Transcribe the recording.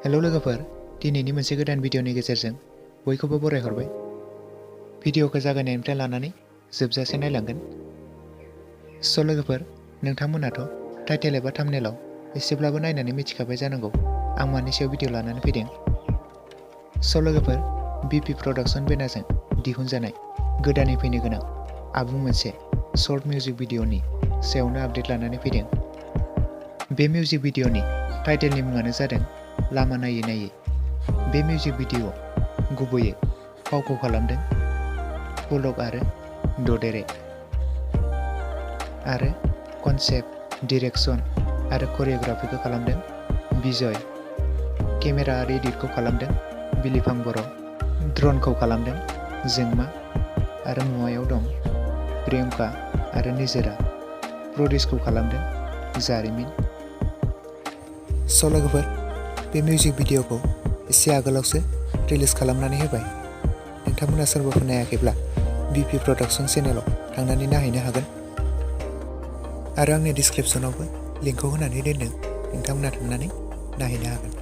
Hello लोगोफोर, दिनैनि मोनसे गोदान भिडिअनि गेजेरजों बयखौबो बरायहरबाय। भिडिअखौ जागायनायनिफ्राय लानानै जोबजासे नायलांगोन। स' लोगोफोर, नोंथांमोनाथ' टाइटेल एबा थाम्बनेलाव एसेब्लाबो नायनानै मिथिखाबाय जानांगौ आं मानि सायाव भिडिअ लानानै फैदों। स' लोगोफोर, BP प्रडाक्शन बेनारजों दिहुनजानाय गोदानै फैनो गोनां आबुं मोनसे शर्ट मिउजिक भिडिअनि सायावनो आपडेट लानानै फैदों। बे मिउजिक भिडिअनि टाइटेलनि मुङानो जादों लामा नायै नायै। बे मिउजिक भिडिअ गुबैयै फावखौ खालामदों पुलक आरो ददेरे, आरो कनसेप्ट, डिरेक्सन आरो करिय'ग्राफिखौ खालामदों बिजय। केमेरा आरो एडिटखौ खालामदों बिलिफां बर'। ड्रनखौ खालामदों जोंमा आरो मुवायाव दं प्रियंका आरो निजोरा। प्रडिउसखौ खालामदों जारिमिन। स' लोगोफोर, बे मिउजिक भिडिअखौ एसे आगोलावसो रिलिज खालामनानै होबाय। नोंथांमोना सोरबाफोर नायाखैब्ला BP प्रडाक्शन चेनेलाव थांनानै नायहैनो हागोन, आरो आंनि डिसक्रिपसनावबो लिंकखौ होनानै दोनदों, नोंथांमोना थांनानै नायहैनो हागोन।